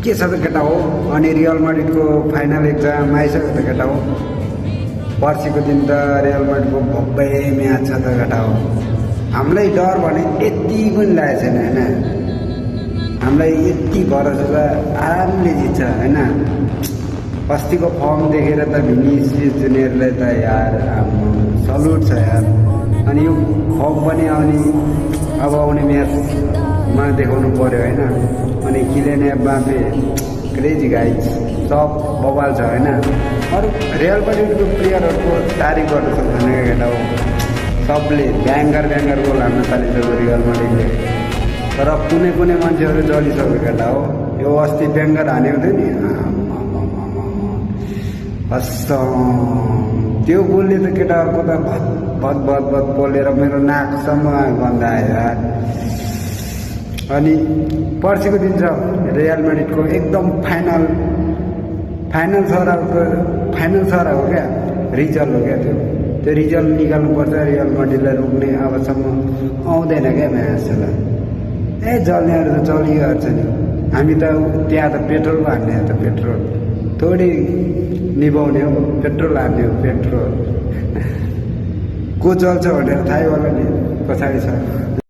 के छ त केटा हो। अनि रियल माड्रिडको फाइनल एक्जाम आइसक्यो त केटा हो। पर्सिको दिन त रियल माड्रिडको भव्य म्याच छ त केटा हो। हामीलाई डर भने यति पनि लागेको छैन होइन। हामीलाई यति भरोसा छ आरामले जित्छ होइन। अस्तिको फर्म देखेर त भिनिसियस जुनियरलाई त यार सल्युट छ यार। अनि यो फर्म पनि अब आउने म्याचमा देखाउनु पर्यो होइन। अनि किलियन एम्बापे क्रेजी गाइज सब बवाल छ होइन। अरू रियल माड्रिडको प्लेयरहरूको तारिफ गर्न सक्दैन क्या केटा हो। सबले ब्याङ्गर गोल हान्न थालिसक्यो रियल माड्रिडले। तर कुनै मान्छेहरू जलिसक्यो केटा हो। यो अस्ति ब्याङ्गर हानेको थियो नि त्यो गोलले त केटाहरूको त भत पोलेर मेरो नाकसम्म गन्ध आयो यार। अनि पर्सिको दिन छ रियल माड्रिडको एकदम फाइनल सरा हो क्या। रिजल्ट हो क्या त्यो रिजल्ट निकाल्नुपर्छ। रियल माड्रिडलाई रोक्ने अबसम्म आउँदैन क्या म्याचलाई। जल्नेहरू त चलिहाल्छ नि। हामी त त्यहाँ त पेट्रोल हान्ने हो त पेट्रोल थोरै निभाउने हो। पेट्रोल हान्ने हो पेट्रोल। को चल्छ भनेर थाहै होला नि पछाडि छ।